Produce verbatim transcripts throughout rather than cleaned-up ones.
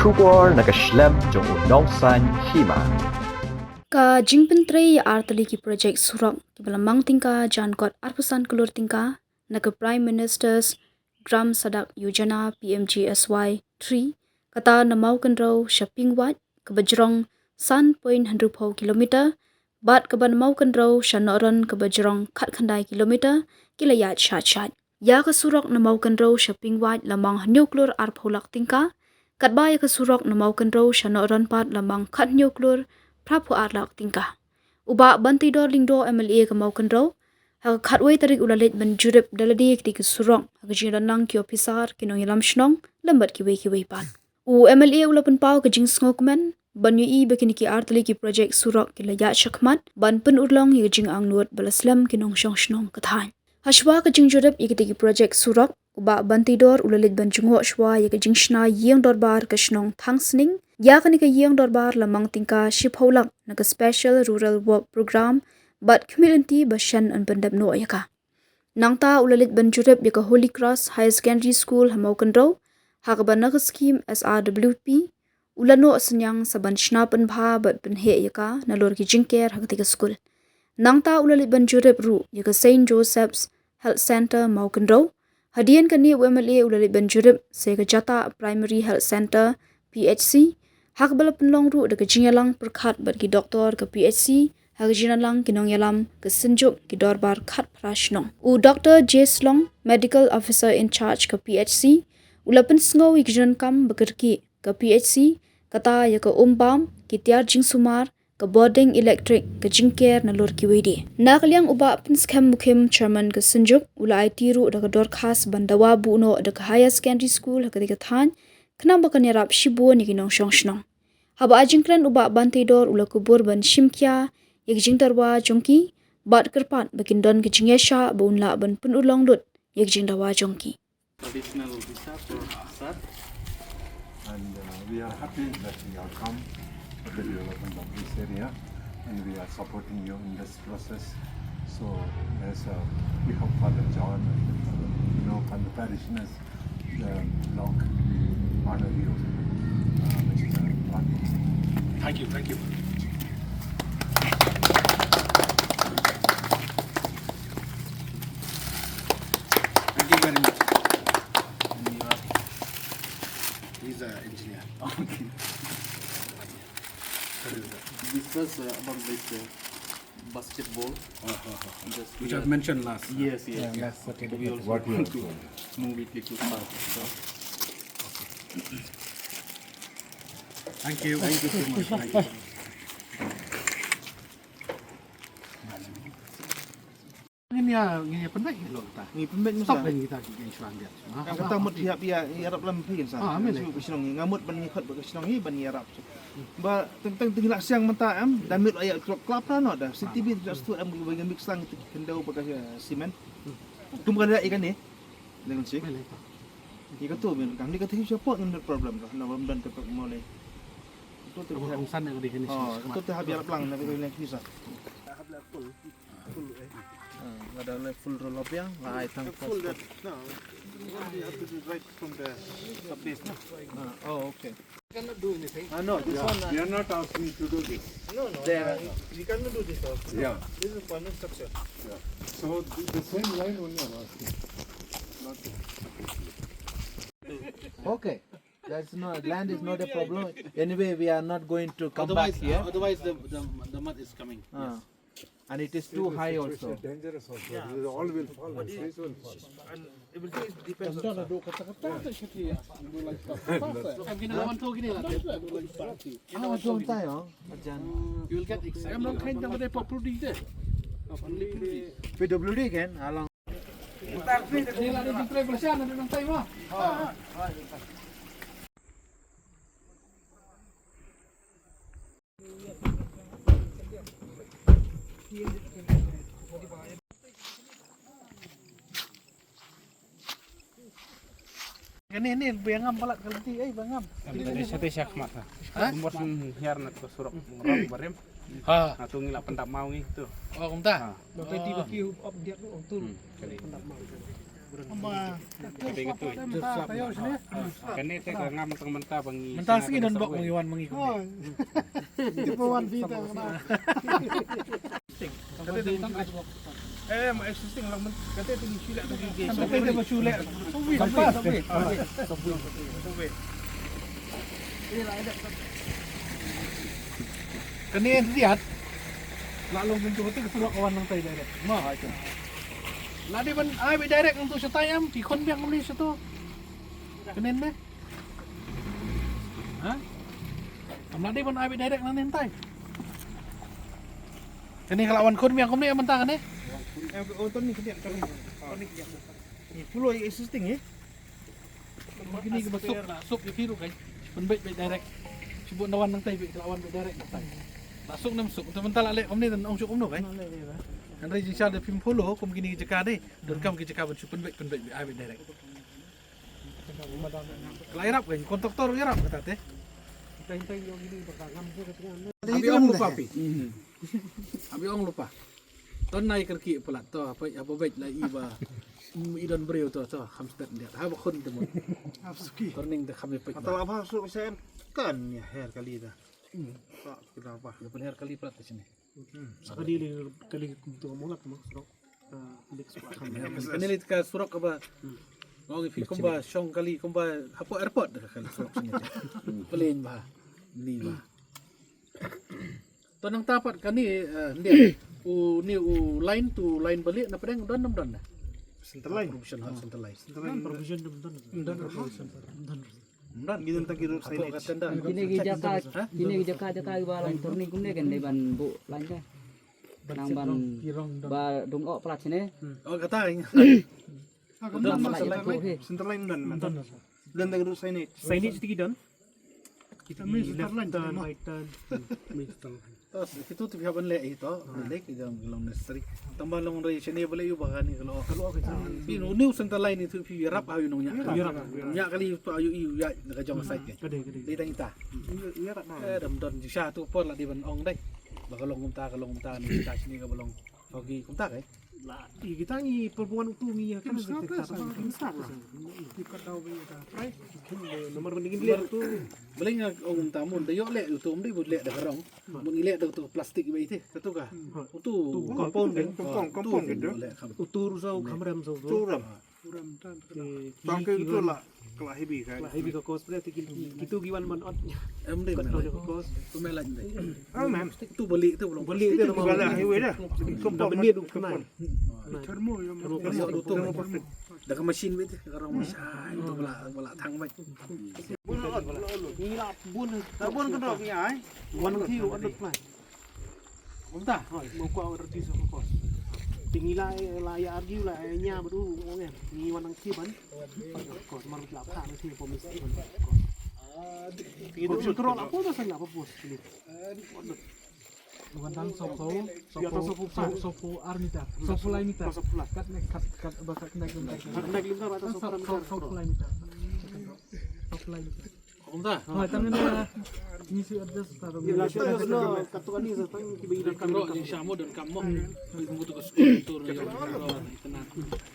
Khubor na ka shlem jong u nongsaiñ hima. Ka jingpyntrei ïa artylli ki projek surok kiba la mang tyngka jan kot arphew san klur tyngka na ka Prime Minister's Gram Sadak Yojana P M G S Y three, kata na Mawkynrew sha Pingwait, kaba jrong san point hynriewphew kilometer, bad kaba na Mawkynrew sha Nohron, kaba jrong khatkhyndai kilometer, ki la ïaid shait shait. Ïa ka surok na Mawkynrew sha Pingwait la mang hynñiew klur arphew lak tyngka, katba ïa ka surok na Mawkynrew sha Nohron pat la mang khathynñiew klur phraphew ar lak tyngka. U Bah Banteidor Lyngdoh, M L A ka Mawkynrew, ha ka khatwei tarik u la leit ban jurip da lade ïa kitei ki surok ha ka jingdonlang ki ophisar, ki nongïalam shnong lem bad kiwei kiwei pat. U M L A u la pynpaw ka jingsngewkmen ban ïohi ba kine ki artylli ki projek surok ki la ïaid shakhmat ban pynurlong ïa ka jingangnud ba la slem ki nongshong shnong ka thaiñ. Hashwa ka jingjurip ïa kitei ki projek surok, u Bah Banteidor u la leit ban jngoh shwa ïa ka jingshna ïing dorbar ka shnong Thangsning. Ïa kane ka ïing dorbar la mang tyngka shiphew lak na ka Special Rural Work Programme, bad khmih lynti ba shen yn pyndep noh ïa ka. Nangta u la leit ban jurip ïa ka Holy Cross Higher Secondary School ha Mawkynrew, ha kaba na ka skhim S R W P u la noh synñiang sa ban shna pynbha bad pynheh ïa ka nalor ki jingker ha katei ka skul. Nangta u la leit ban jurip ruh ïa ka Saint Joseph's Health Centre Mawkynrew. Hadien kane u M L A u la leit ban jurip sa ïa ka Jatah Primary Health Centre, P H C, ha kaba la pynlong ruh da ka jingïalang pyrkhat bad ki doktor ka P H C ha ka jingïalang ki nongïalam ka Synjuk, ki dorbar khatphra shnong. U Doktor J Slong, Medical Officer in Charge ka P H C, u la pynsngew ïa ka jingdonkam ba kyrkieh ka P H C, kata ïa ka um bam, ki tiar jingsumar, ka bording electric, ka jingker nalor kiwei de. Na ka liang u Bah Pynskhem Mukhim, Chairman ka Synjuk, u la aiti ruh da ka dorkhas ban dawa buh noh da ka Higher Secondary School ha katei ka thaiñ, khnang ba kan ïarap shibun ïa ki nongshong shnong. Haba ai jingkren u Bah Banteidor u la kubur ban shim khia ïa ka jingtyrwa jong ki, bad kyrpad ba kin don ka jingïaishah ba un lah ban pynurlong lut ïa ka jingdawa jong ki. Traditional officer for sir. And uh, we are happy that you have come for the development of this area, and we are supporting you in this process. So, as uh, we hope Father John, you know, and the parishioners, the block, we honor you, uh, Mister Rani. Thank you, thank you. Thank you very much. And you are, he's an engineer. Okay. What is that? This was uh, about this uh, basketball. Uh, uh, uh, uh. Just Which we I've are- mentioned last. Yes, yes. Yeah, yes. That's what it We is. also What you want have to told. Move it little fast. So. Thank you. Thank you so much. Thank you. Ngin ïa, ngin ïa pynbeit ïa lo ta. Ngi pynbeit. Stop masa. Ngi ta ki ngi shuang dia. Kata mut ïa ïa ïa rap lam phi kan sa. Ah, amen. Shu shnong ngi ngamut ban ngi khot ba shnong ngi ban ïa rap. Ba teng teng teng la siang mynta em da mit ïa klap klap ra no da. City bi da stu em ba ngi mix lang ti kendau ba ka simen. Tum kan ïa kan ni. Dengan sih. Amen. Ïa ka tu men kan ni ka ti sha pot ngi problem ka. Na bam dan ka pek mole. Tu tu. Kongsan ïa ka di kan ni. Oh, tu tu hab ïa rap lang na bi ko ni sa. Full, eh. Ah, la da le full roll up ïa, la ai tang. The full that, no, you have to do right from the sub base, no? Ah, oh, okay. Cannot do anything. Ah, no, this one, uh, they are not asking to do this. No, no, they are, uh, we cannot do this also. Yeah. This is a permanent structure. Yeah. So the, the same line only I'm asking. Not the Okay. That's no, land is not a problem. Anyway, we are not going to come back here. Otherwise, uh, otherwise the, the, the mud is coming. Ah. Yes. And it is too high also. Dangerous also. Yeah. These all will fall. Trees will fall. And everything is depends on. You will get excited. P W D again, along. Kane ne biang ngam balat ka lynti, eh, biang ngam. Sa te shakmat ha. Ha? Umur sing hiar na ka surok, umur barim. Ha. Na tu ngi la pyndap maw ngi tu. Oh, kumta. Ha. Ba ka ti ba ki up dia tu, tu. Hmm, kali. Pyndap maw. Kane te ka ngam tang mynta ba ngi mynta sngi don bok ngi wan ngi. Oh. Tipo wan vita. Kate te tang eh ma existing lang men kate te ngi shu leh tu ngi. Kate te ba shu leh. Sampai. Kane riat. La long tentu kate ka surok wan nang tai direct. Ma. La dei ban ai beit direct nang tu shatai em ki khon biang kumne shato. Kane ne. Ha? Kam la dei ban ai beit direct nang ne tai. Kane ka la wan khon biang kumne mynta kane. Em o ton ni kane ton ni. Ton ni kane. Ni pulo existing eh. Kini ki ba suk la suk ki ruh kai. Pynbeit beit direct. Shu bun na wan nang tai beit ka la wan beit direct nang tai. La suk nam suk tu mynta la leh kumne dan ong suk kumno kai. Kan ri jingsha da phim phulo kum kini ki jaka dei. Don kam ki jaka ban shu pynbeit pynbeit beit ai beit direct. Ka la irap kai kontraktor irap kata te. Abi ong lupa pi. Abi ong lupa. Ton nai kyrkieh palat to apa apa beit la i ba. Mm, i don briew to to kham stet ndiat. Ha ba khun te mo. Turning te kham i peit. Ata la ba suk sen kan ya her kali da. Hmm. Sa kita ba. Ya pun her kali palat te sini. Hmm. Sa kali li kali tu mo la mo surok. Ah, lik surok. Kane li ka surok ba. Hmm. Ngi phi kumba shong kali kumba hapoh airport da kali surok sini. Plane ba. Ni ba. To nangta pat kane eh, ni u ni u line to line balik na pdeng don nam don na. Central line. Provision ha central line. Central line. Provision dum don. Don provision. Don. Don. Ngi don tang ki road signage. Kine ki jaka, kine ki jaka jaka ki ba long turning kumne kan dei ban bu line ka. Nang ban ba dung ok plat sini. Oh kata. Central line don. Don tang ki road signage. Signage tiki don. Kita mi left turn, right turn. Mi turn. Tos, kitu tu pihak ban leh ito, leh ki jong long necessary. Tambah long ri sini boleh yu bagani kalau. Kalau kita. Pi nu new central line itu pi rap ayu nong nya. Nya kali tu ayu yu ya ka jong side ke. Kade kade. Dei tang ita. Yu ya kat na. Eh dam don jisha tu por la di ban ong dei. Ba ka long kumta ka long kumta ni kita sini ka ba long. Oke, kumta ke. La, i kita ngi perbuan utu ngi ya kan sa ka sa. Ki ka dau bi ta. Prai. Nomor mending beli utu. Beli nga ong ta mun da yok leh utu mdi bud leh da karong. Mun i leh da utu plastik ba ite. Katu ka. Utu compound kan. Compound kan. Utu rusa u khamram so. Utu ram. Tang ke utu la. Kala heavy ka. Kala heavy ka cost pula te ki, kitu ki wan man ot. Em dei. Kat man. Ka cost. Tu me laj dei. Ah, man. Tu balik tu belum. Balik tu balik highway dah. Kum dah benda tu kenal. Thermo yang thermo tu. Dah ke mesin bit, ke orang mesin. Ai, tu bela bela thang bit. Bun ot, bun ot. Ni la bun. Tak bun ke dok ni ai. Wan ki ot dok plan. Kumta, hoi, mo kwa order ti so kos. Tingi la la ya argue la nya badu ngong. Ni wan nang ki ban. Kos mar la pha na ti po mis ki ban. Tingi do kro la po da san la po pos ni. Wan tang so ko, so ko, so ko army ta. So ko lai mita. Kat ne kat kat ba kat ne kat. Kat ne lim ta ba ta so ko lai mita. So ko lai mita. Kumta. Ha, tang ne. Ni si address ta. Ila sa no katu ani sa tang ki ba ila kan. Ro ni sa mo don kam mo. Ni mo to ka school to ro yo ro itna.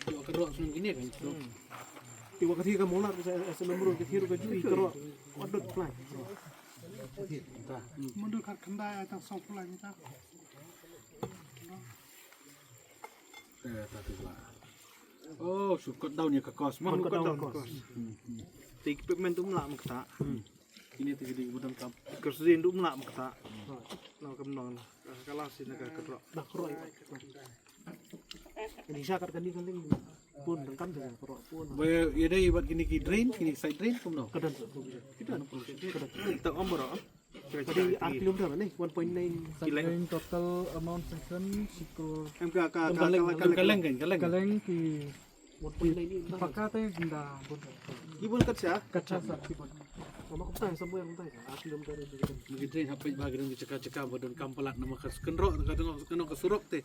Yo ka ro sun kini kan. Ti wa ka ti ka mo la sa sa nombor ka ti ro ka ju i ka ro. Adot plan. Kumta. Mundur kar khandai ai tang song plan ta. Eh, ta tu la. Oh, shu cut down ïa ka cost ma. Cut down cost. Hmm, hmm. Te equipment um lah ma kata. Hmm. Kine te ki dei budang kam. Kerosene um lah ma kata. Hmm. Na kam nong na. Ka la si na ka kedrok. Na kedrok. Ini syakat kan ni kan ling. Pun dengkam dengan kedrok pun. Ba ïa dei bad kine ki drain, kine side drain kumno? Ka don. Kita anu proses. Ka don. Kita om baroh. Tadi ar kilometer ne, one point nine. Side drain total amount sanction shikor. Em ka ka ka ka leng kan, ka leng. Ka leng ki one point nine ni. Paka te nda bun. Ki bun kat sha? Kat sha sa ki bun. Mama kumta sampai kumta. Ar kilometer ni. Ki drain hap ba ki don ki jaka jaka ba don kam palat namar ka sken roh ka don ka surok te.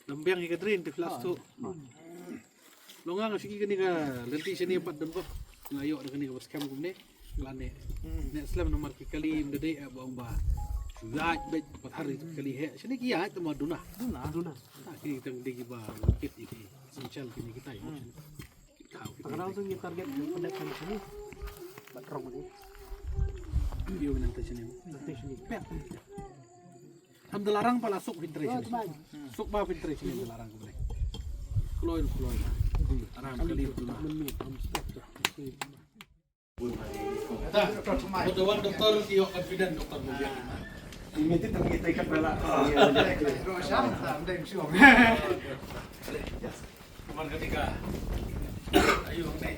Lam biang ïa ka drain te flash tu. Long nga nga shu i kane ka lynti shane pat don bok. Nga ïoh da kane ka ba skhem kumne. Nga la neh. Neh slem namar ki kali ym da dei eh ba ong ba shu ïaid beit pat har ki kali heh. Shane ki ïaid tang ba duna. Duna. Duna. Ah, ki tang dei ki ba kit ïa ki. Essential kine kita ïa. Tang nang song ïa target ïa pyndet kan shane. Bad rong ni. Ïa nang te shane. Nang te shane. Pek. Ham da la rang pala suk phin trei shane. Suk ba phin trei shane da la rang kumne. Kloi kloi. Aram kali tu. Mynni ham stop tu. Ta, doktor, doktor ki ïoh confident, doktor Mulia. Ini tu tak kita ikat bala. Roshan, tak ada yang sure. Nomor ketiga. Ayo, ni.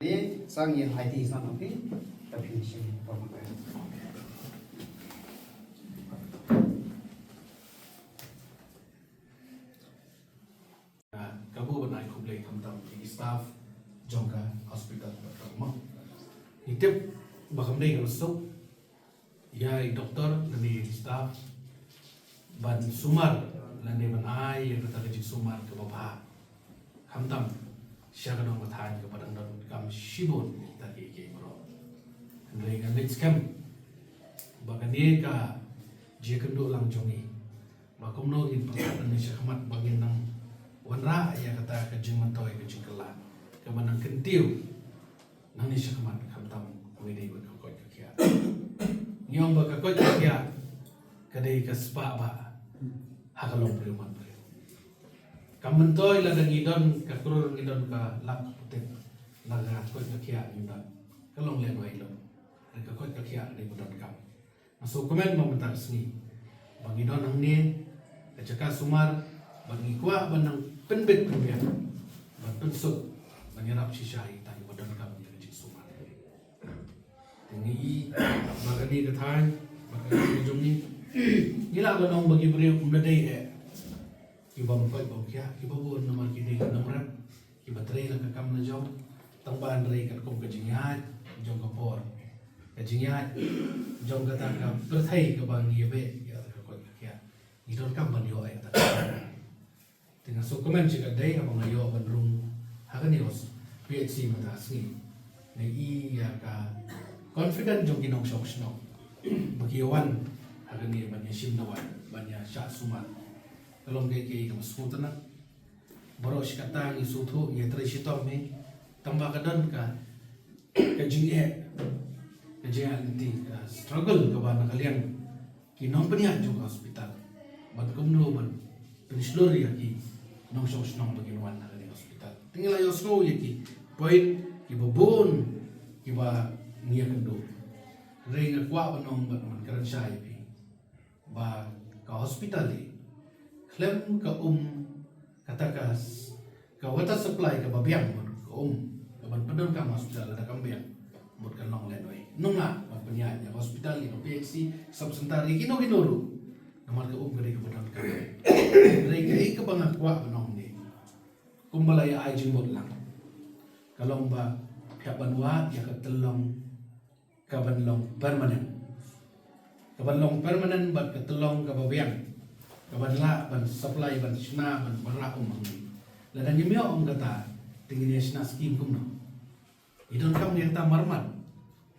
Ni sang ïa hai ti sang phi ta phi shi. Ka bun ban ai khublei khamtam ïa ki staff jong ka hospital ba ka mo. Ngi tip ba kam dei kaba suk ïa i doktor lane i staff ban sumar lane ban ai ïa kata ka jingsumar kaba bha. Khamtam sha ka nongkynmaw kaba dang donkam shibun ïa kita kiei kiei baroh. Hynrei ngan leit skhem ba kane ka jingïakynduh lang jong ngi ba kumno ngin pyrkhat nangne shakhmat ba ngin nang wanrah ïa kata ka jingmyntoi ka jingkylla kaba nang kyntiew nangne shakhmat khamtam ba ngi dei bad ka koit ka khiah. Ngi ong ba ka koit ka khiah ka dei ka spah ba ha ka longbriew manbriew. Kam myntoi lada ngi don ka klur, ngi don ka lak ka putit, lada ka koit ka khiah ngim don, ka long lehnoh ïa lum. Ka koit ka khiah ka dei ba donkam. Nga sngewkmen ba mynta ka sngi ba ngi don hangne ka jaka sumar, ba ngi kwah ban nang pynbit pynbiang, ban pynsuk, ban ïarap shisha ïa kita kiba donkam ïa ka jingsumar. Te ngi i ba kane ka thaiñ, ba kane ka jong ngi, ngi lah ban ong ba ki briew ym da dei eh kiba ym koit ba ym khiah, kiba bun namar ki dei ki nongrep kiba trei la ka kam la jong. Tang ba hynrei katkum ka jingïaid jong ka por, ka jingïaid jong kata ka pyrthei kaba ngi ïa beh ïa kata ka koit ka khiah, ngi donkam ban ïoh ïa kata ka. Te nga sngewkmen shi katdei haba nga ïoh ban rung ha kane ka P H C mynta ka sngi. Nga i ïa ka confident jong ki nongshong shnong ba ki ïa wan ha kane ban ïa shim dawai, ban ïa shah sumar. Ka long kaei kaei kaba sngewtynnat. Baroh shi katta ngi sngewthuh, ngi trei shitom hi. Tang ba ka don ka, ka jingeh, ka jingeh lynti, ka struggle kaba na ka liang ki nongpynïaid jong ka hospital. Bad kumno ban pynshlur ïa ki nongshong shnong ba kin wan ha kane ka hospital. Te ngi la ïohsngew ïa ki point kiba bun kiba ngi ïakynduh. Hynrei nga kwah ban ong bad ban kren shai ïa phi ba ka hospital hi khlem ka um kata ka s-, ka water supply kaba biang mut ka um, kaban pyndonkam hospital lada kam biang mut kan long lehnoh. Nongah ban pynïaid ïa ka hospital, ïa ka P H C, sub center, ïa kino kino ruh. Namar ka um ka dei kaba donkam. Hynrei kaei kaba nga kwah ban ong ne, kumba la ïa ai jingmut lang, ka long ba phi hap ban wad ïa ka tyllong kaban long permanent. Kaban long permanent bad ka tyllong kaba biang, kaban lah ban supply, ban shna, ban wanrah um hangne. Lada ngim ïoh um kata, te ngin ïa shna skim kumno? Ngi donkam ïa kata marmat.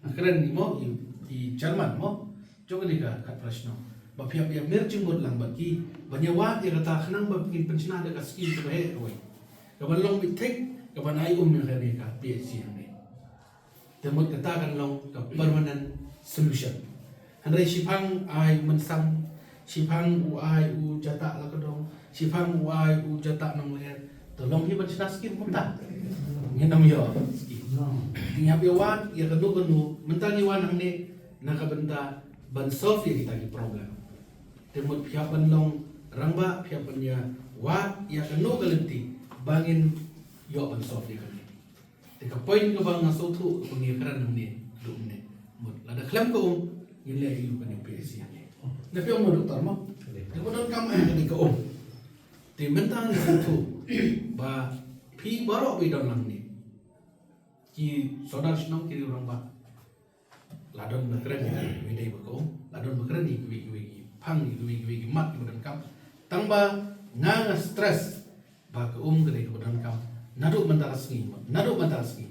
Nga kren mo, i, i chairman mo jong kane ka khatphra shnong, ba phi hap ïa mih jingmut lang bad ki ban ïa wad ïa kata khnang ba ngin pynshna da ka skim kaba heh kawei, kaban long beit thik, kaban ai um ïa kane ka P H C hangne. Te mut kata kan long ka permanent solution. Hynrei shiphang ai u mynsiem, shiphang u ai u jatah la ka dong, shiphang u ai u jatah nongleh, to long hi ban shna skim kumta? Ngin ym ïoh skim. Ngi hap ïa wad ïa kano kano, mynta ngi wan hangne na ka bynta ban solve ïa kita ki problem. Te mut phi hap ban long rangbah, phi hap ban ïa wad ïa kano ka lynti ba ngin ïoh ban solve ïa kane. Te ka point kaba nga sngewthuh kaba ngi kren hangne, duh mynne. Mut lada khlem ka um, ngin leh ïa u kane u P H C hangne. Na phi ong mo doktor mo? Te ba donkam eh kane ka um. Te mynta ngi sngewthuh ba phi baroh ba i don lang hangne, ki sordar shnong, ki riew rangbah, la don ba kren ïa kiwei dei ba ka um, la don ba kren ïa kiwei kiwei ki phang, ïa kiwei kiwei ki mat kiba donkam. Tang ba nga nga stress ba ka um ka dei kaba donkam naduh mynta ka sngi, naduh mynta ka sngi.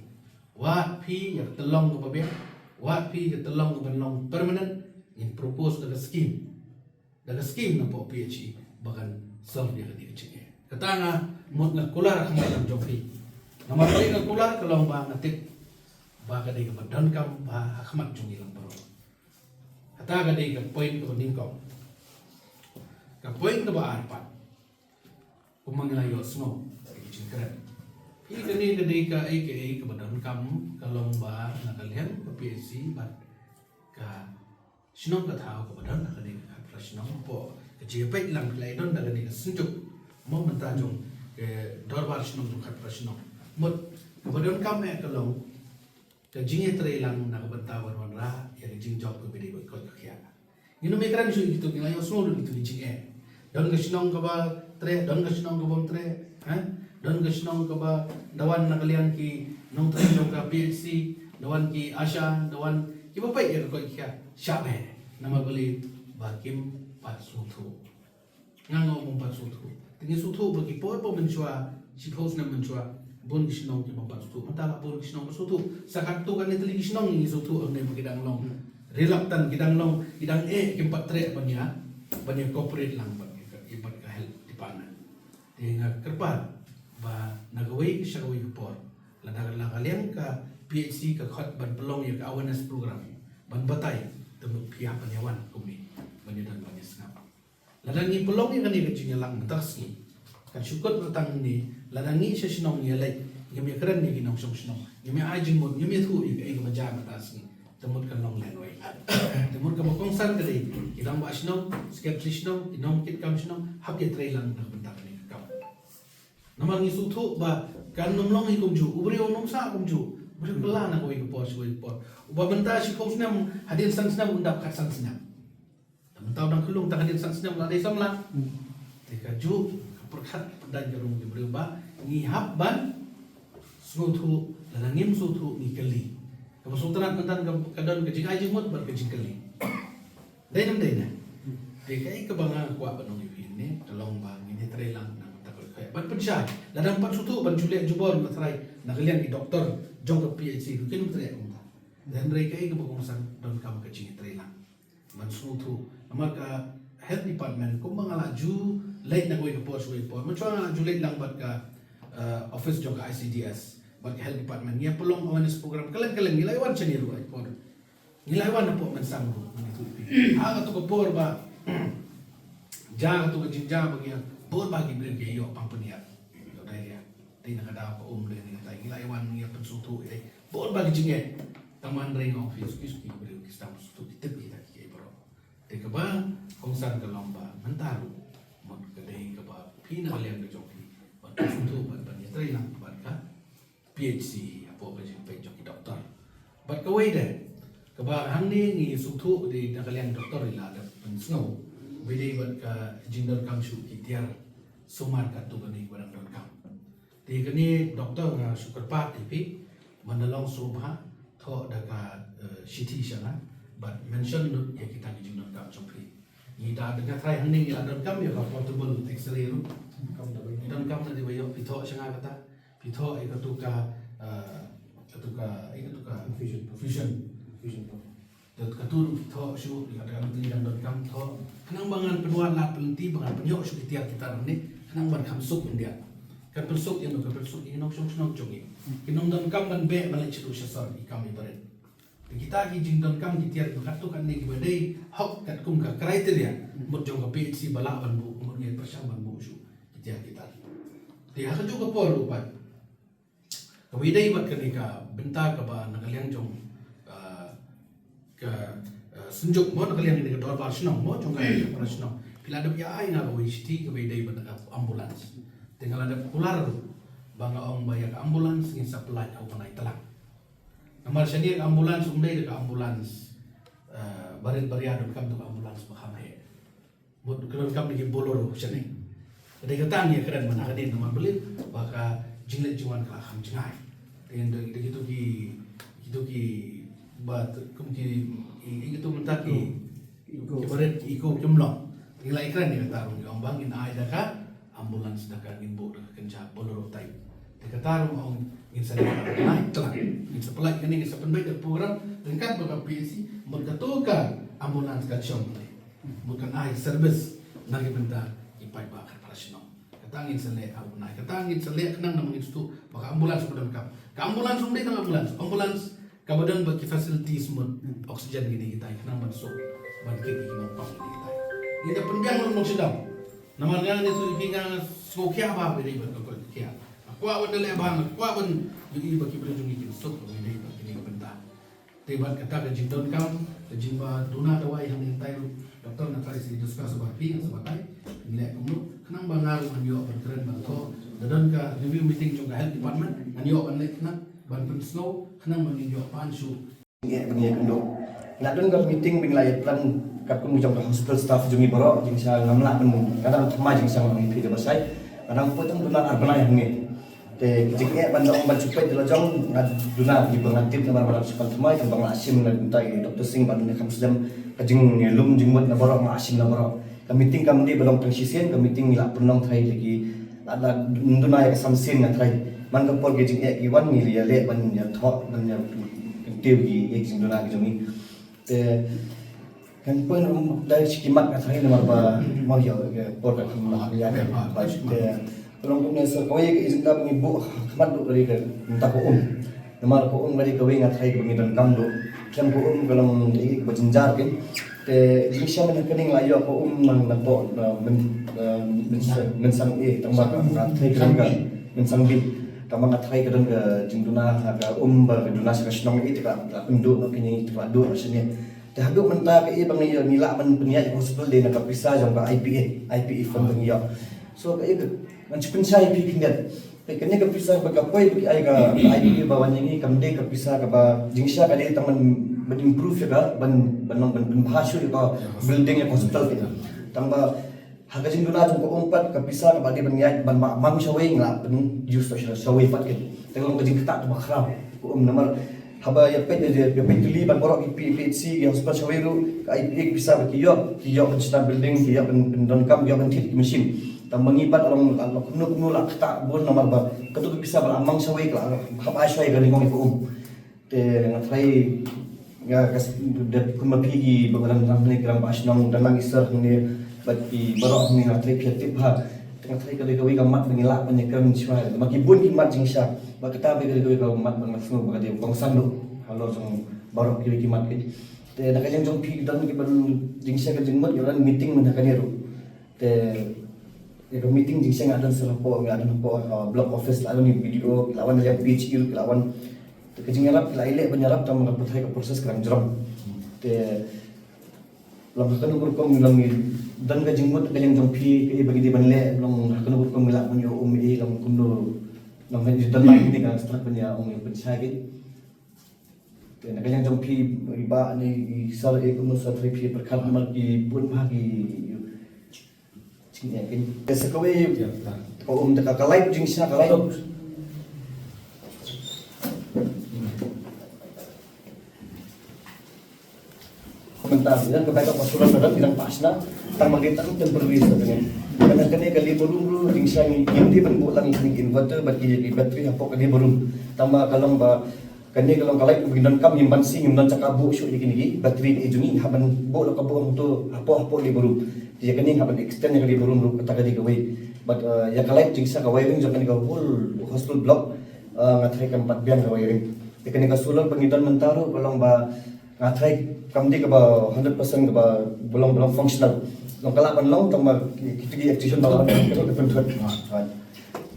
Wad phi ïa ka tyllong kaba biang, wad phi ïa ka tyllong kaba long permanent, ngin propose da ka scheme. Da ka scheme na pdeng P H E ba kan solve ïa kane ka jingeh. Kata nga mut nga kular ha khmat lang jong phi. Namar balei nga kular ka long ba nga tip ba ka dei kaba donkam ba ha khmat jong ngi lang baroh. Kata ka dei ka point kaba nyngkong. Ka point kaba ar pat, kumba ngi la ïohsngew ha ki jingkren, ïa kane ka dei kaei kaei kaba donkam, ka long ba na ka liang ka P H C bad ka shnong ka thaw kaba don ha kane ka khatphra shnong, hapoh ka jingïapeit lang phi la ïadon da kane ka synjuk mo mynta jong ka dorbar shnong jong khatphra shnong. Mut kaba donkam eh ka long ka jingïatreilang na ka bynta ban wanrah ïa ka jingjop kaba dei ba koit ka khiah. Ngin ym ïakren shuh ïa kito, ngi la ïohsngew lut ïa kito ki jingeh. Don ka shnong kaba treh, don ka shnong kaba ym treh, ha? Don ka shnong kaba da wan na ka liang ki nongtrei jong ka P H C, da wan ki ASHA, da wan kiba peit ïa ka koit ka khiah. Shah beh. Namar balei? Ba kim pat sngewthuh. Nga nga ong bym pat sngewthuh. Te ngi sngewthuh ba ki por ba mynshuwa, shiphew snem mynshuwa, bun ki shnong ki bym pat sngewthuh. Mynta la bun ki shnong ba sngewthuh. Sa katto katne tylli ki shnong ngi sngewthuh hangne ba ki dang long reluctant, ki dang long, ki dang eh, kim pat treh ban ïa, ban ïa cooperate lang bad ka, bad ka health department. Te nga kyrpad ba na kawei sha kawei ka por, lada la ka liang ka P H C ka khot ban pynlong ïa ka awareness program, ban batai, te mut phi hap ban ïa wan kumne ban ïa don ban ïa sngap. Lada ngi pynlong ïa kane ka jingïalang mynta ka sngi, kan shu kut ba tang hangne, lada ngi sha shnong ngi ïa leit, ngim ïa kren ïa ki nongshong shnong, ngim ïa ai jingmut, ngim ïathuh ïa kaei kaba jia mynta ka sngi, te mut kan long lehnoh. Te mut kaba kongsan ka dei ki rangbah shnong, secretary shnong, ki nongkitkam shnong, hap ïatreilang na ka bynta kane ka kam. Namar ngi sngewthuh ba kan ym long hi kumjuh, u briew un ym sah kumjuh. U briew kylla na kawei ka por sha kawei ka por. Uba mynta shiphew snem, hadien san snem un dap khatsan snem. Te mynta u dang khyllung, tang hadien san snem la dei samla. Te kajuh ka pyrkhat pyrdain ka rung ki briew ba ngi hap ban sngewthuh, lada ngim sngewthuh ngi kylli. Kaba sngewtynnat mynta ka, ka don ka jingai jingmut bad ka jingkylli. Dei ne ym dei ne? Te kaei kaba nga kwah ban ong ïa phi ne, ka long ba ngin ïatreilang na ka bynta ka koit ka khiah. Ban pynshai, lada ym pat sngewthuh ban shu leh jubor, nga tharai na ka liang ki doktor jong ka P H C ruh kin ym treh kumta. Hynrei kaei kaba kongsan, donkam ka jingïatreilang. Ban sngewthuh. Namar ka health department, kumba nga la ju leit na kawei ka por sha kawei ka por, mynshuwa nga la ju leit lang bad ka, eh, office jong ka I C D S, bad ka health department, ngi ïa pynlong awareness program kylleng kylleng, ngi la ïa wan shane ruh ha ki por. Ngi la ïa wan hapoh Mynsang ruh, ngi ïathuh ïa phi. Ha kato ka por ba jia kato ka jingjia ba ngi ïa, bun ba ki briew ki ïoh pang pynïap, ïoh diarrhea. Te na ka daw ka um, dei na katai, ngi la ïa wan, ngi ïa pynsngewthuh ïa, bun ba ki jingeh. Tang ba hynrei nga ong phi, suki suki ki briew ki sdang sngewthuh, ki tip kita kiei baroh. Te kaba kongsan ka long ba mynta ruh, mut ka dei kaba phi na ka liang ka jong phi ban pynsngewthuh bad ban ïatreilang bad ka P H C hapoh ka jingpeit jong ki doktor. Bad kawei de, kaba hangne ngi sngewthuh, dei na ka liang doktor i la dep pynsngew, ba dei bad ka jingdonkam shuh ki tiar sumar katto katne kaba dang donkam. Te kane doktor nga shu kyrpad ïa phi, ban da long sngewbha, thoh da ka, eh, shithi sha nga, bad mention lut ïa kita ki jingdonkam jong phi. Ngi da, da nga tharai hangne ngi la donkam ïa ka portable X-ray ruh. Ngi donkam na dei ba ïoh, phi thoh sha nga kata. Phi thoh ïa katu ka, eh, katu ka, ïa katu ka infusion. Infusion. Infusion pump. Te katu ruh phi thoh shuh, ïa katu ka, katu ngi dang donkam thoh. Khnang ba ngan pynwad lad pynlynti, ba ngan pynïoh shuh ki tiar ki tar hangne. Khnang ban kham suk India. Kan pynsuk ïano, kan pynsuk ïa ki nongshong shnong jong ngi. Ki nongdonkam ban beh ban leit shaduh sha sor, i kam i barit. Te kita ki jingdonkam ki tiar kiba katto katne kiba dei hok katkum ka criteria, mut jong ka P H C ba lah ban buh, mut ngi pyrshang ban buh shuh ki tiar ki tar. Te ha kajuh ka por ruh pat, kaba ïadei bad kane ka bynta kaba na ka liang jong, ah, ka, ah, synjuk mo, na ka liang kane ka dorbar shnong mo, jong ka para shnong. La dep ïa ai nga kawei shithi kaba ïadei bad ka ambulance. Te nga la dep kular ruh ba nga ong ba ïa ka ambulance ngin sa pynlait ha u bnai tlang. Namar shane ka ambulance um dei da ka ambulance, eh, barit baria, donkam da ka ambulance ba kham heh. Mut ka donkam da ki Bolero shane. Ka dei kata ngi ïa kren mynta ka dei namar balei ba ka jingleit jingwan ka la kham jngai. Te da, da kito ki, kito ki ba kum ki, i, i kito mynta ki Eco. Ki barit Eco kim long. Ngi la ïa kren ïa kata ruh, ngi ong ba ngin ai da ka ambulance, da ka ngin buh da ka kynja Bolero type. Te kata ruh ong ngin sa leh ha u bnai tlang. Ngin sa pynlait kane, ngin sa pynbeit da ka program ryngkat bad ka P H C, mut kato ka ambulance kan shong, mut kan ai service na ki bynta ki paidbah khatphra shnong. Kata ngin sa leh ha u bnai. Kata ngin sa leh khnang namar ngin sngewthuh ba ka ambulance ba donkam. Ka ambulance um dei tang ambulance. Ambulance kaba don bad ki facilities mut oxygen kine kitai khnang ban suk ban kit ïa ki nongpang kine kitai. Ngi da pynbiang ruh nongshong shnong. Namar nga ne tu ïa phi nga sngewkhia bha ba ïadei bad ka koit ka khiah. Nga kwah ban da leh bha, nga kwah ban ïohi ba ki briew jong ngi kin suk ba ïadei bad kine ki bynta. Te bad kata ka jingdonkam ka jingba duna dawai hangne, hyntai ruh Doctor nga trai sa discuss bad phi, nga sa batai ngi leh kumno khnang ba nga ruh ngan ïoh ban kren ban thoh. Da don ka review meeting jong ka health department, ngan ïoh ban leh khnang ban pynsngew khnang ba ngin ïoh pan shuh. Ngi ban ïa kynduh. La don ka meeting ba ngi la ïa plan katkum jong ka hospital staff jong ngi baroh, jingshisha ngam lah ban, ka dang thymmai jingshisha ngam lah ban phi da ba shai. Ka dang poi tang duna ar bnai hangne. Te ka jingeh ban da ong ban shu peit da la jong nga duna, ki ba nga tip namar ba la shu pan thymmai, tang ba nga la shim na bynta i Doctor Singh bad i Kham Slem, ka jinglum jingmut na baroh nga la shim na baroh. Ka meeting kam dei ba long tang shisien, ka meeting ngi la pynlong tharai da ki, la, la duna ïa ka san sien nga tharai. Man ka por ki jingeh ki wan ngi la ïa leh ban ïa thoh ban ïa kyntiew ki ïa ki jingduna ki jong ngi. Te kan poi na um dei shi ki mat nga tharai namar ba mo ïa ka por ka kham lah ïa ka ba te ka long kumne sa kawei ka agenda ba ngi buh ha khmat duh ka dei ka mynta ka um. Namar ka um ka dei kawei nga tharai kaba ngi donkam duh. Khlem ka um ka long ïa kaba jynjar kein. Te jingshisha mynta ka dei nga la ïoh ka um na na poh na Myn, eh, Mynsang, Mynsang A, tang ba nga tharai ka dei ka Mynsang B. Tang ba nga tharai ka don ka jingduna ha ka um ba ka duna sha ka shnong A, te ka la pynduh noh kine, te ka la duh noh shane. Te haduh mynta kaei ba ngi, ngi lah ban pynïaid hospital dei na ka pisa jong ka I P A, I P A fund ba ngi ïoh. So kaei ka ngan shu pynshai ïa phi khyndiat. Te kane ka pisa ba ka poi ba ki ai ka I P A ba wan ïa ngi kam dei ka pisa kaba jingshisha ka dei tang ban, ban improve ïa ka, ban, ban long ban pynbha shuh ïa ka building ïa ka hospital. Tang ba ha ka jingduna jong ka um pat ka pisa kaba dei ban ïaid ban ba mang shawei ngi la pyn-use shawei pat kein. Te ka long ka jingktah kaba khraw ka um namar haba ïa peit, ïa peit tylli bad baroh ki P, P H C, ki hospital shawei ruh, ka I P A ka pisa ba ki ïoh, ki ïoh ban shna building, ki ïoh ban pyndonkam, ki ïoh ban thied ki machine. Tang ba ngi pat la long, la long kumno kumno la ktah bun namar ba kato ka pisa ba la mang shawei ka la hap ai shawei ka ringong ïa ka um. Te nga tharai nga ka s-, da kumba phi ki ba ka dang hangne ki rangbah shnong, dang nang isar hangne bad ki baroh hangne nga tharai phi tip bha. Te nga tharai ka dei kawei ka mat ba ngi lah ban ïakren shuwa. Ma ki bun ki mat jingshisha. Ba kata ba ka dei kawei ka mat ba nga sngew ba ka dei kongsan duh halor jong baroh kiwei ki mat ki. Te na ka liang jong phi ki don ki ban jingshisha ka jingmut, ki don meeting mynta kane ruh. Te ïa ka meeting jingshisha nga don sha hapoh, nga don hapoh, uh, block office, la don ïa B D O, la wan ïa P H E, la wan. Te ka jingïarap la ïaleh ban ïarap tang ba ka pyrthei ka process ka dang jrong. Te long ha kano ka rukom long i don ka jingmut ka liang jong phi kaei ba ngi dei ban leh, long ha kano ka rukom ngi lah ban ïoh um i long kumno, long ha i don ma ngi dei ka start ban ïa um ïa pynshai ki. Te na ka liang jong phi i bah ne i sir e kumno sa threi phi pyrkhat namar ki bun bha ki jingeh kein. Te sa kawei ka um te ka, ka light jingshisha ka light. Mynta ïa ka backup ka solar ka dang, ka dang pah shna. Tang ma ka dei tang temporary sa kane. Kane, kane ka labor room ruh jingshisha ngi, ngim dei ban buh lang ïa kane ka inverter bad ki, ki battery hapoh ka labor room. Tang ba ka long ba kane ka long ka light ba ngi donkam, ngim banse, ngim don jaka buh shuh ïa kine ki battery ki jong ngi, hap ban buh la ka buh hangto hapoh, hapoh labor room. Te ïa kane hap ban extend ïa ka labor room ruh, kata ka dei kawei. Bad, uh, ïa ka light jingshisha ka wiring jong kane ka whole hospital block, uh, nga tharai kam pat biang ka wiring. Ïa kane ka solar ba ngi don mynta ruh ka long ba nga tharai kam dei kaba hundred percent kaba, ba long, ba long functional. Long ka lah ban long tang ba ki, ki, ki electrician ba lah ban, ki, ki, ki,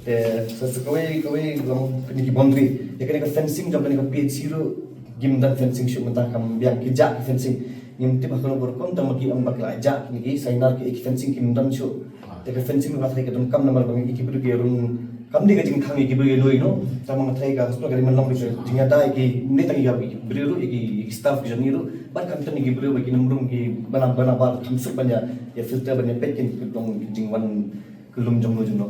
Te sa, sa kawei, kawei long kane ki boundary. Ïa kane ka fencing jong kane ka P H C ruh ngim don fencing shuh mynta, kam biang, ki jah ki fencing. Ngim tip ha kano ka rukom, tang ma ki ong ba ki la jah kine ki, sainar ki, ki fencing kim don shuh. Te ka fencing nga tharai ka donkam namar ba ngi ki briew ki rung kam dei ka jingthang ïa ki briew ïa noi noh. Tang ma nga tharai ka hospital ka dei ban long ka jingïada ïa ki, ne tang ïa ki briew ruh, ïa ki, ïa ki staff ki jong ngi ruh. Bad khamtam ïa ki briew ba ki nongrim ki bana bana bar kham suk ban ïa, ïa filter ban ïa peit kin ki dong jingwan kyllum jong no jong no.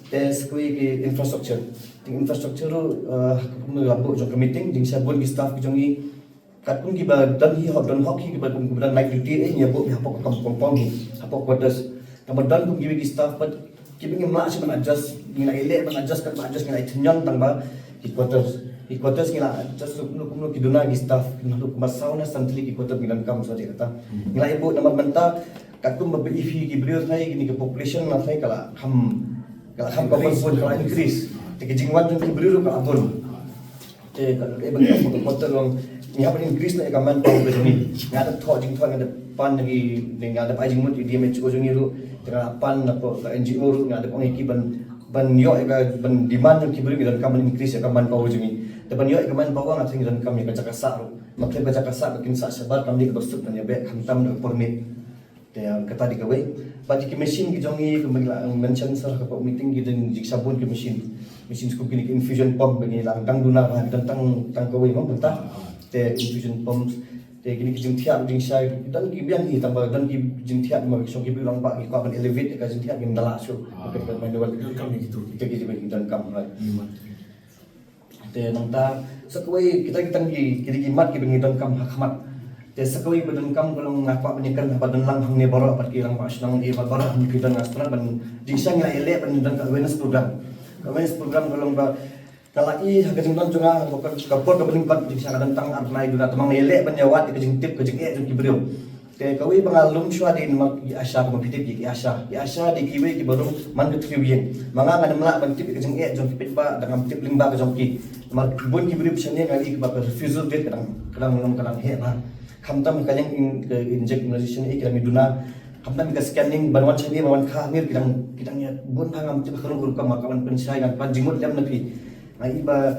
Te sa kawei ki infrastructure. Te infrastructure ruh, eh, kumno la buh jong ka meeting, jingshah bun ki staff ki jong ngi. Katkum kiba don hi hok, don hok hi kiba don, kiba don night duty, eh, ngi buh hapoh ka compound hi, hapoh quarters. Tang ba don kum kiwei ki staff pat kiba ngim lah shuh ban adjust, ngi la ïaleh ban adjust, kat ba adjust ngi la ïa tynñion tang ba ki quarters. Ki quarters ngi la adjust kumno kumno ki duna ki staff, kumno kumba saw ne san tylli ki quarters ngi donkam sa jaka kata. Ngi la ïa buh namar mynta katkum ba phi ki briew tharai kine ki population na tharai ka la kham, ka la kham ka bun, ka la increase. Te ki jingwan jong ki briew ruh ka la bun. Te ka, eh, ban ka, ka quarter long, ngi hap ban increase na ka manpower ka jong ngi. Nga da thoh jingthoh, nga da pan na ki, nga da ai jingmut ïa D M H O jong ngi ruh, te nga pan na ka, ka N G O ruh, nga da ong ïa ki ban, ban ïoh ïa ka, ban demand jong ki briew ngi donkam ban increase ïa ka manpower jong ngi. Te ban ïoh ïa ka manpower nga tharai ngi donkam ïa ka jaka sah ruh. Ma khlem ka jaka sah ba kin sah shabar kam dei kaba suk ban ïa beh khamtam da ka permit. Te, ah, kata dei kawei. Bad ki machine ki jong ngi kumba ngi la mention sa ha ka meeting ki don jingshah bun ki machine. Machine kum kine ki infusion pump ba ngi la dang duna ba ngi don tang, tang kawei mo mynta. Te infusion pumps. Te kine ki jingthiah jingshai don ki biang hi tang ba don ki jingthiah ma ki shong ki briew rangbah ki kwah ban elevate ka jingthiah ki ym da lah shuh. Ka manual. Donkam ïa kitu. Te ki jingdonkam, right. Te nangta sa kawei kita ki tang ki, kita ki mat kiba ngi donkam ha khmat. Te sa kawei ba donkam ka long nga kwah ban ïakren haba don lang hangne baroh bad ki rangbah shnong, eh, bad baroh hangne ki don, nga sngewbha ban jingshang ngi la ïaleh ban don ka awareness program. Ka awareness program ka long ba ka la i ha ka jingdon jong nga ka, ka por kaba nyngkong jingshang ka don tang ar bnai duna, te ma nga ïaleh ban ïawad ïa ka jingtip ka jingeh jong ki briew. Te kawei ba nga lum shuwa dei namar ki ASHA, kumba phi tip ki ASHA. Ki ASHA dei kiwei kiba rung man ka thriew ïing. Ma nga ngan ym lah ban tip ïa ka jingeh jong ki paidbah da ngam tip lyngba ka jong ki. Namar bun ki briew shane nga ïohi ba ka refusal rate ka dang, ka dang long ka dang heh bha. Khamtam ka liang in, ka inject immunization eh ki dang ïa duna. Khamtam ka scanning ban wan shane ban wan kha hangne ki dang, ki dang ïa bun bha, ngam tip ha ka rukom ma ka ban pynshai ngan pan jingmut lem na phi. Nga i ba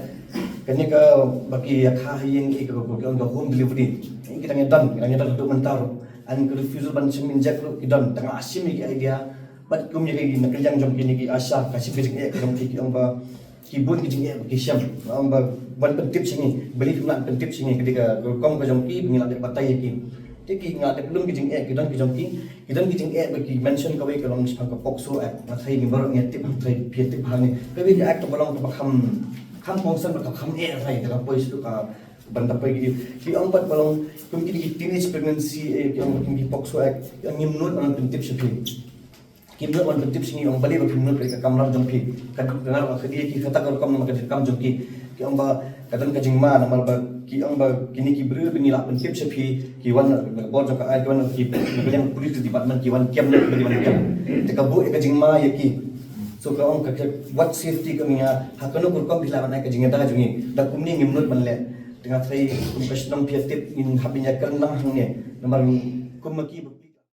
kane kaba ki ïa kha ha ïing i ka, ka, ka, ka home delivery. I ki dang ïa don, ki dang ïa don haduh mynta ruh. An ka refusal ban shim inject ruh ki don, tang nga shim ïa ki idea. Bad kum ïa ki na ka liang jong kine ki ASHA, ka shim ka jingeh ka jong ki, ki ong ba ki bun ki jingeh ba ki shem. Nga ong ba ban pyntip sha ngi, balei phim lah pyntip sha ngi, ka dei ka rukom ka jong ki ba ngi lah dep batai ïa ki. Te ki nga dep lum ki jingeh ki don ki jong ki, ki don ki jingeh ba ki mention kawei ka long shaphang ka POCSO Act, nga tharai ngi baroh ngi tip, nga tharai phi tip hangne. Kawei ka act kaba long kaba kham, kham kongsan bad kaba kham eh tharai, te ka poi sha ka ban da poi ki, ki ong pat ba long kum ki, ki teenage pregnancy, eh, ki ong ba kum ki POCSO Act, ki ong ngim nud ban pyntip sha phi. Kim nud ban pyntip sha ngi, ong balei ba kim nud ka kamram jong phi. Ka, ka ngar ka dei ki kata ka rukom namar ka jingkam jong ki. Ki ong ba ka don ka jingma namar ba ki ong ba kine ki briew ba ngi lah pyntip sha phi, ki wan na ka bor jong ka, ai, ki wan na ki, ki, ki police department, ki wan kem na ki, ki wan kem. Te ka buh ïa ka jingma ïa ki. So ka ong ka, ka, what safety ka ong ïa, ha kano ka rukom phi lah ban ai ka jingïada jong ngi. Da kumne ngim nud ban leh. Te nga tharai kum ka shnong phi ïa tip, ngin hap ban ïakren lang hangne. Namar kum ma ki